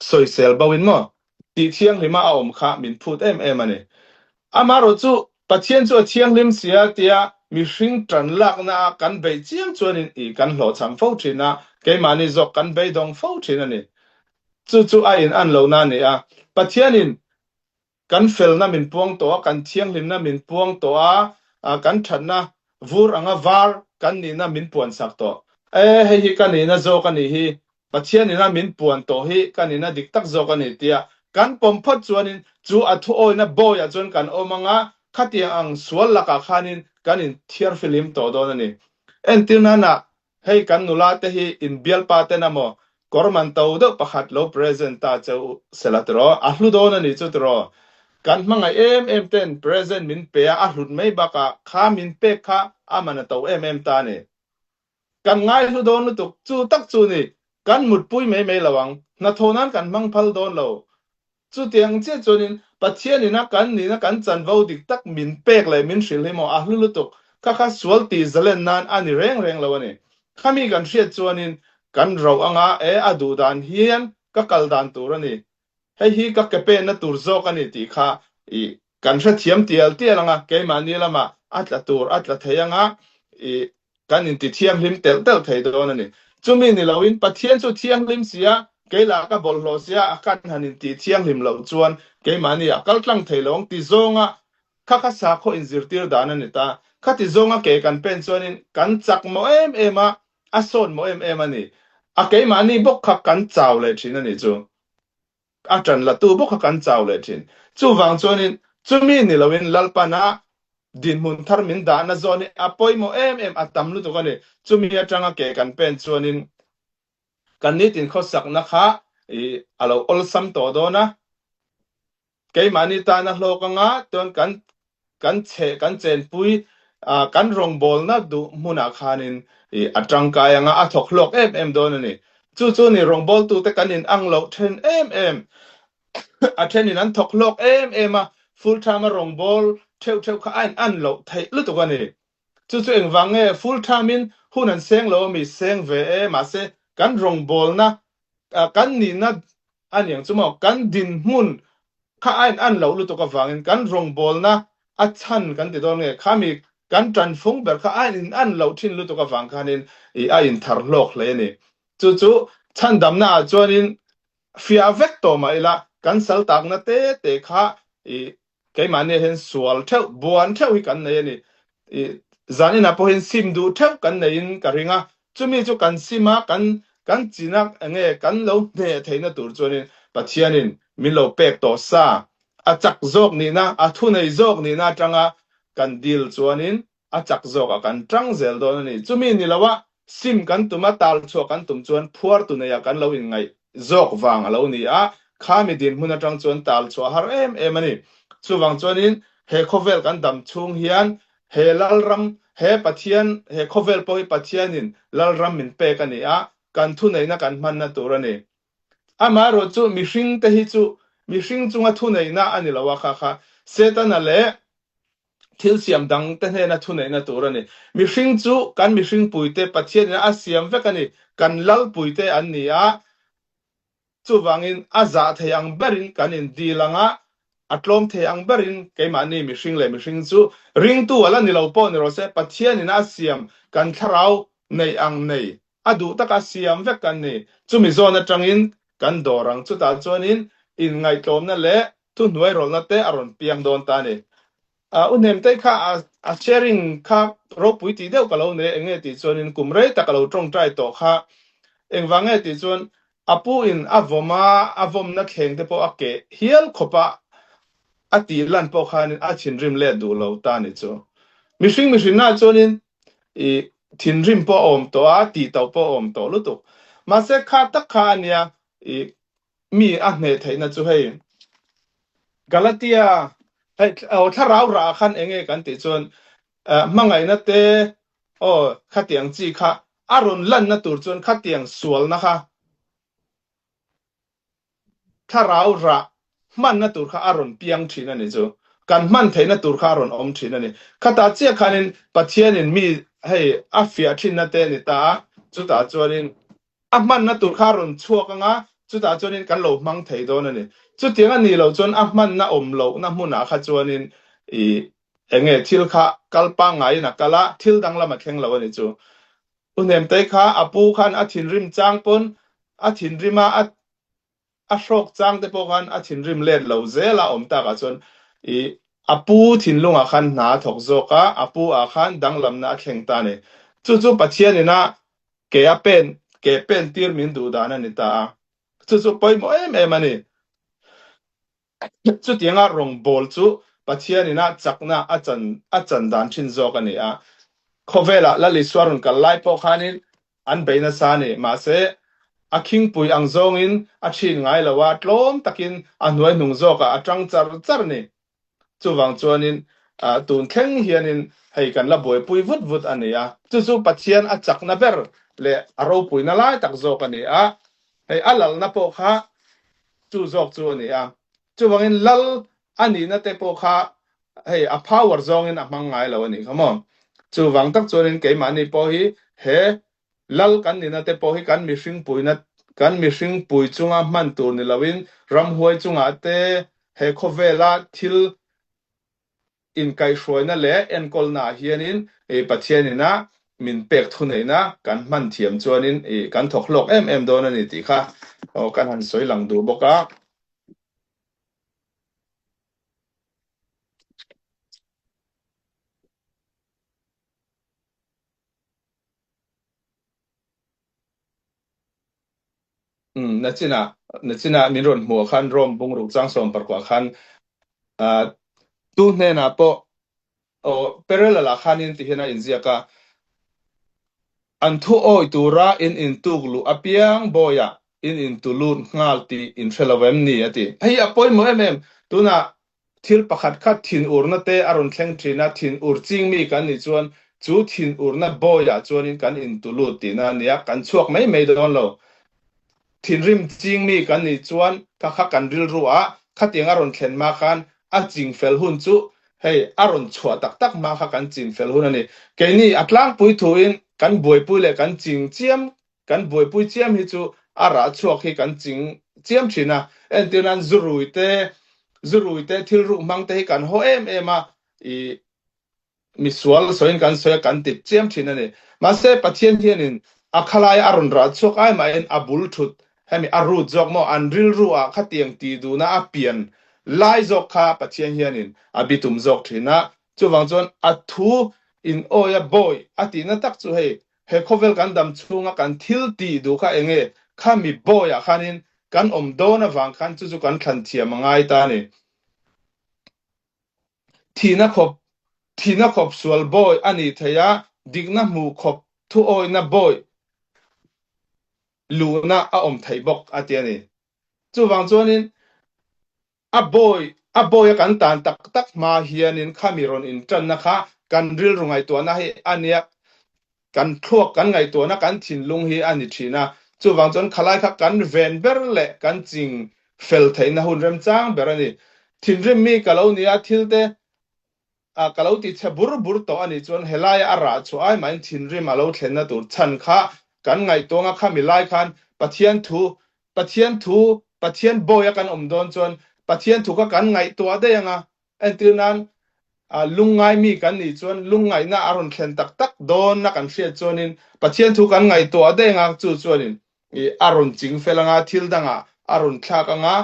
Sawisel bo in maw? Tih thianghlima a awm kha min phut em em a ni. Amaherawh chu Pathian chu a thianghlim sia tia mihring tan lakna a kan beih chiam chuanin i kan hlawhchham fo thin a, keimahni zawk kan beidawng fo thin a ni. Chu chu a in an lohna a ni a. Pathianin Kan felna min puang tawh a, kan thianghlimna min puang tawh a, kan thatna vur anga var kan nihna min puan sak tawh. E, hei hi ka nihna zawk a nih hi, Pathian ina min puan tawh hi ka nihna dik tak zawk a ni tia kan pawm phawt chuanin chu a thuawina bawiah chuan kan awm anga khatiang ang sual lakah khanin kan inthiarfihlim tawh dawn a ni. Entir nana Hei kan nula te hi in bialpa ten amaw kawr man to deuh pakhat lo present ta che u sela tiraw, a hlu dawn a nih chu tiraw. Kan hmangaih em em ten present min pe a, a hlut mai bakah kha min pek kha a man a to em em ta a ni. Kan ngai hlu dawn lutuk, chu tak chu ni, kan mutpui mai mai lo ang, hnathawh nan kan hmang phal dawn lo, Chutiang chiah chuanin Pathian ina kan nihna kan chanvo dik tak min pek leh min hrilh hi maw a hlu lutuk kha kha sual tih zalen nan a ni reng reng lo a ni. Khami kan hriat chuanin kan rauh anga e a duh dan hian ka kal dan tur a ni. Hei hi ka ke penna tur zawk a ni tih kha i kan hrethiam tial tial anga keimahni lamah a tla tur a tla thei anga i kan inti thianghlim telh telh thei dawn a ni. Chumi ni loin Pathian chu thianghlim sia, kei lah ka bawlhhlawh sia a kan han inti thianghlim loh chuan keimahni a kal tlang thei lo ang ti zawnga kha kha sakhaw inzirtir dan a ni ta. Khati zawnga ke kan pen chuanin kan chak mawh em em a, a sawn mawh em em a ni. A keimahni bawk kha kan chau leh thin a nih chu. A ṭan latu bawk kha kan chau leh ṭhin. Chuvang chuanin chumi ni loin Lalpana dinhmun thar min dahna zawn hi a pawimawh em em, a tam lutuk a ni. Chumi aṭanga ke kan pen chuanin kan nitin khawsakna kha I a lo awlsam tawh dawn a. Keimahni tana hlawk anga chuan kan kan chhe kan chenpui kan rawngbawlna duh hmunah khanin a tangkai anga a thawk hlawk em em dawn a ni. Chu chu ni rawngbawltute kan in ang loh then em em. A thenin an thawk hlawk em em a, full time a rawngbâwl theuh theuh kha a in an loh theih lutuk a ni. Chu chu engvang nge full time in hun an seng lo ami seng ve e, mahse kan rawngbawlna kan nihna a niang chu maw, kan dinhmun kha a in an loh lutuk avangin kan rawngbawlna a chhan kan ti dawn nge, khami kan tanfung ber kha a in an loh thin lutuk avang khanin a inthar hlawk hle a ni. Chu chu chhandamna ah chuanin Fiah vek tawh mah ila, kan sal takna te te kha i keimahni ah hian sual theuh, buan theuh hi kan nei a ni. I zan inah pawhin sim duh theuh kan neiin ka ring a, chumi chu kan sim a, kan kan china enge kan lo hneh theihna tur chuanin Pathianin min lo pek tawh sa, a chak zawk nihna, a thunei zawk nihna atanga kan dil chuanin a chak zawkah kan tang zel dawn a ni. Chumi ni loa sim kan tum a, tal chhuah kan tum chuan phuar tu neiah kan lo inngaih zawk vang a lo ni a, khami dinhmun atang chuan tal chhuah har em em a ni. Chuvang chuanin he khawvel kan dam chhung hian he Lalram, he Pathian, he khawvel pawh hi Pathianin Lalram min pek a ni a, kan thuneihna kan hmanna tur a ni. Amaherawh chu mihringte hi chu mihring chunga thuneihna a ni lo a, kha kha Setana leh thil siam dang te hnena thuneihna tur a ni. Mihring chu kan mihring puite Pathianin a siam vek a ni. Kan lalpuite an ni a, chuvangin a zah thei ang berin kan indil ang a, a tlawm thei ang berin keimahni mihring leh mihring chu ringtu a la ni lo pawh ni rawh se, Pathianin a siam kan thlarau neih ang nei a duh taka siam vek kan ni. Chumi zawn atangin kan dawr ang. Chutah chuanin inngaihtlawmna leh thuhnuai rawlhna te a rawn piang dawn ta a ni. U Hnemtei kha a sharing kha ropui tih deuh ka lo nei eng nge tih chuanin kum rei tak a lo tawngtai tawh kha engvang nge tih chuan a pu in a vawm a, a vawmna thleng te pawh a keh hial khawp a, a tih lan pawh khanin a thinrim let duh lo ta ni chu. Mihring mihrinna chuanin i thinrim pawh a awm tawh a, tih tauh pawh a awm tawh lutuk. Mahse kha tak kha a nia i mi a hneh theihna chu hei Galatia hei aw thlarau rah ah khan enge kan tih chuan hmangaihna te aw khatiang chi kha a rawn lanna tur chuan khatiang sualna kha thlarau rah hmanna tur kha a rawn piang thin a ni chu kan hman theihna tur kha a rawn awm thin a ni. Khatah chiah khanin Pathianin mi hei a fiah thinna te a ni ta a, chutah chuanin A hmanna tur kha a rawn chhuak anga, chutah chuanin kan lo hmang thei dawn a ni. Chutiang a nih loh chuan a hmanna awm lohna hmunah kha chuanin i eng nge thil kha kal pangngaiin a kal a, thil danglam a thleng lo a ni chu. U Hnemtei kha a pu khan a thinrim chang pawn a thinrim a, a a hrawk chang te pawh khan a thinrim let lo zel a awm takah chuan i a pu thinlungah khan hna a thawk zawk a, a pu ah khan danglamna a thleng ta a ni. Chu chu Pathian ina ke a pen ke pen tir min duh dan a ni ta a, chu chu pawimawh em em a ni. Chutianga rawngbâwl chu Pathian ina chakna a chan a chan dan ṭhin zawk a ni a. Khawvêlah Lal Isua rawn kal lai pawh khanin an bei nasa a ni. Mahse, a khingpui ang zawngin a ṭhin ngai lo a, tlawm takin a hnuai hnung zawkah a ṭang char char a ni. Chuvang chuanin tun thleng hianin hei kan la buaipui vut vut a ni a. Chu chu Pathian a chakna ber leh a ropuina lai tak zawk a ni a. Hei a lalna pawh kha chu zawk chu a ni a. Chuvangin lal a nihna te pawh kha hei a power zawngin a hmang ngai lo a nih kha maw. Chuvang tak chuanin keimahni pawh hi he lal kan nihna te pawh hi kan mihring puina kan mihring pui chunga hman tur ni loin ramhuai chungah te he khawvela thil Inkaihhruaina leh enkawlnaah hianin Pathian ina min pek thuneihna kan hman thiam chuanin kan thawk hlawk em em dawn a ni tih kha kan han sawi lang duh bawk a. Umm, nachinah, nachinah min rawn hmuh khan Rome bungruk chang 14 khan ah tu hnenah pawh aw parallel ah khanin ti hian a inziak a, an thu awi tura in intuk luh apiang bawiah. In intulut nghal tih in hre lo em ni? a ti. Hei a pawimawh em em, tunah thil pakhat khat thinurna te a rawn thleng thin a, thinur ching mi kan nih chuan chu thinurna bawiah chuanin kan intulut tihna a nia, kan chhuak mai mai dawn lo. Thinrim ching mi kan nih chuan kha kha kan rilru a, khatiang a rawn thlen hma khan a ching fel hun chu hei a rawn chhuah tak tak hma kha kan chin fel hun a ni. Keini a tlangpui thuin kan buaipui leh kan ching chiam Kan buaipui chiam hi chu a rah chhuak hi kan ching chiam thin a, entir nan zurui te, zurui te thil ruk hmang te hi kan haw em em a, i misual sawiin kan sawi a kan ti chiam thin a ni. Mahse Pathian hianin a khalaia a rawn rah chhuak ai mahin a bul thut hemi a root zawk maw an rilru ah khatiang tih duhna a pian lai zawk kha Pathian hianin a bitum zawk thin a, chuvang chuan a thu in awi a bawi a tihna tak chu hei He khawvel kan dam chhunga kan thil tih duh kha eng nge? Kha mi bawiah khanin kan awm dawn avang khan chu chu kan thlan thiam a ngai ta a ni. Thihna khawp thihna khawp sual bawi a nih theih a, dikna hmuh khawp thuawihna bawi luhna a awm theih bawk a ti a ni. Chuvang chuanin A bawi, a bawi a kan tan tak tak hma hianin khami rawn intanna kha kan rilru ngaihtuahna hi a nia, kan thluak kan ngaihtuahna kan thinlung hi a ni thin a, chuvang chuan khalai kha kan ven ber leh kan ching fel theihna hun remchang ber a ni. Thinrim mi ka lo nia, thil te a ka lo ti chhe bur bur tawh a nih chuan helaia a rah chhuah ai mahin thinrim a lo thlenna tur chhan kha kan ngaihtuang a khami lai khan Pathian thu Pathian thu Pathian bawi a kan awm dawn chuan Pathian thu kha kan ngaihtuah daih anga entir nan lungngai mi kan nih chuan lungngaihna a rawn thlen tak tak dawn a kan hriat chuanin Pathian thu kan ngaihtuah daih anga chu chuanin a rawn ching fel anga thil dangah a rawn thlak anga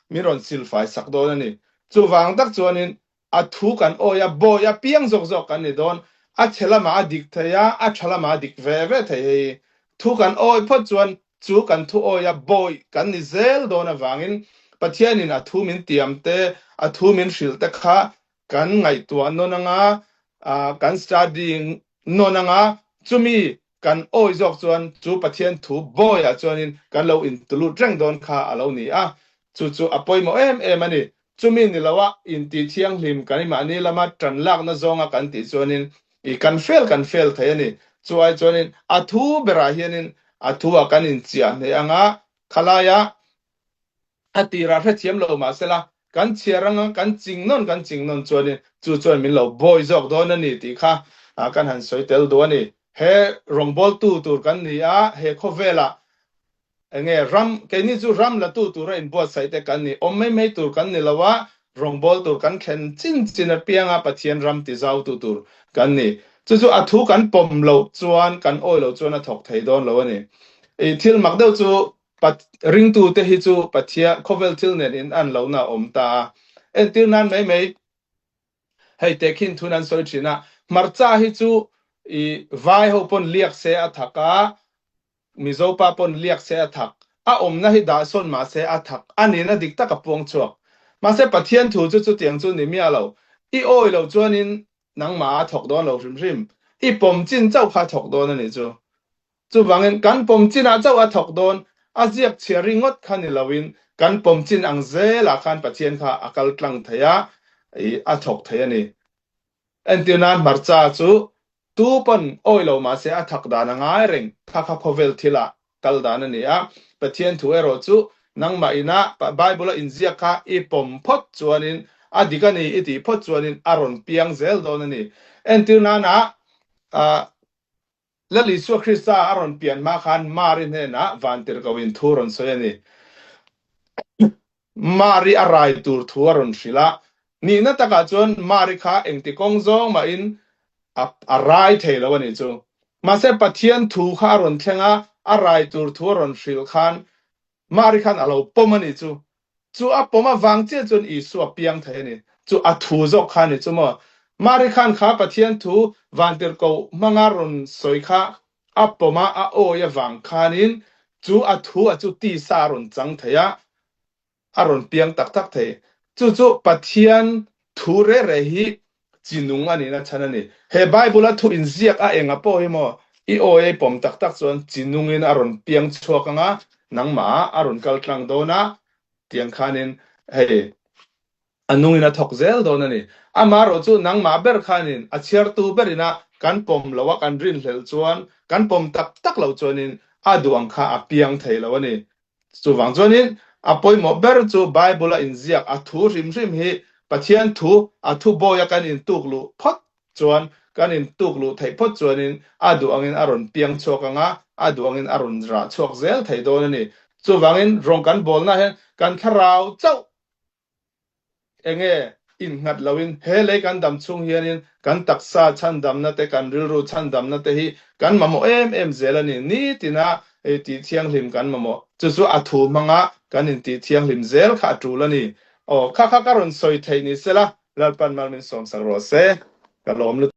min rawn silfai sak dawn a ni chuvang tak chuanin A thu kan awi a, bawi a piang zawk zawk kan ni dawn. A chhe lamah a dik thei a, a tha lamah a dik ve ve thei hei. Thu kan awi phawt chuan chu kan thu awi a, bawi kan ni zel dawn avangin Pathianin a thu min tiam te, a thu min hrilh te kha kan ngaihtuah nawn anga, kan study nawn anga, chumi kan awi zawk chuan chu Pathian thu bawiah chuanin kan lo intulut reng dawn kha a lo ni a, chu chu a pawimawh em em a ni. Chumi ni loa intih thianghlim kan i mahni lama tan lakna zawnga kan tih chuanin i kan fel kan fel thei a ni. Chu ai chuanin a thu berah hianin a thu-ah kan inchiah hneh anga khalaia A tirah hrethiam lo mahsela, kan chhiar anga kan ching nawn kan ching nawn chuanin chu chuan min lo bawi zawk dawn a ni tih kha kan han sawi tel duh a ni. He rawngbawltu tur kan ni a, he khawvelah enge ram, keini chu ram latu tura inbuatsaih te kan ni, awm mai mai tur kan ni lo a, rawngbawltu tur kan thlen chin chin apianga Pathian ram tizautu tur kan ni. Chu chu a thu kan pawm loh chuan, kan awi loh chuan a thawk thei dawn lo a ni. I thil mak deuh chu Ringtute hi chu Pathian khawvel thil nen in an lohna a awm ta a. Entir nan mai mai hei tehkhin thun an sawi thin a, hmarcha hi chu i vai ho pawn liak se a thak a, Mizo pa pawn liak se a thak, a awmna hi dah sawn mah se a thak, a nihna dik tak a puang chhuak. Mahse Pathian thu chu chutiang chu ni miah lo, i awi lo chuanin nangmah a thawk dawn lo hrim hrim, i pawm chin chauh kha a thawk dawn a nih chu. Chuvangin kan pawm chinah chauh a thawk dawn, a ziak chhia ringawt kha ni loin kan pawm chin ang zelah khan Pathian kha a kal tlang thei a, i a thawk thei a ni. Entir nan hmarcha chu tu pawn awi lo mahse a thak dan a ngai reng, kha kha khawvel thilah kal dan a ni a. Pathian thu erawh chu nangmah ina Bible a inziak kha i pawm phawt chuanin a dik a ni i tih phawt chuanin a rawn piang zel dawn a ni. Entir nana Lal Isua Krista a rawn pian hma khan Mari hnenah vantirhkohin thu rawn sawi a ni. Mari a rai tur thu a rawn hrilh a, nihna takah chuan Mari kha engti kawng zawng mahin a a rai thei lo a nih chu. Mahse Pathian thu kha a rawn thleng a, a rai tur thu a rawn hrilh khan Mari khan a lo pawm a nih chu. Chu a pawm avang chiah chuan Isua piang thei a ni. Chu a thu zawk kha a ni chu maw? Mari khan kha Pathian thu vantirhkoh hmanga rawn sawi kha a pawm a, a awi avang khanin chu a thu a chu tisa a rawn chang thei a, a rawn piang tak tak thei. Chu chu Pathian thu reh reh hi chi nung a nihna chhan a ni. He Bible-a thu inziak a enga pawh hi maw i awi a i pawm tak tak chuan chi nungin a rawn piang chhuak ang a. nangmah ah a rawn kal tlang dawn a, tiang khanin hei a nungin a thawk zel dawn a ni. Amaherawhchu nangmah ber khanin a chhiartu berin a kan pawm lo a, kan rinhlelh chuan, kan pawm tak tak loh chuanin a duh ang kha a piang thei lo a ni. Chuvang chuanin a pawimawh ber chu Bible-a inziak a thu hrim hrim hi Pathian thu, a thu bawia kan intuk luh phawt chuan kan intuk luh theih phawt chuanin a duh angin a rawn piang chhuak ang a, a duh angin a rawn rah chhuak zel thei dawn a ni. Chuvangin rawng kan bawlna hian kan thlarau chauh Enge innghat loin he lei kan dam chhung hianin kan taksa chhandamna te, kan rilru chhandamna te hi kan mamawh em em zel a ni. Nitina tih thianghlim kan mamawh. Chu chu a thu hmanga kan intih thianghlim zel kha a tul a ni. Aw, kha kha ka rawn sawi theih ni sela, Lalpan mal min sawmsak rawh se. Ka lawm lutuk.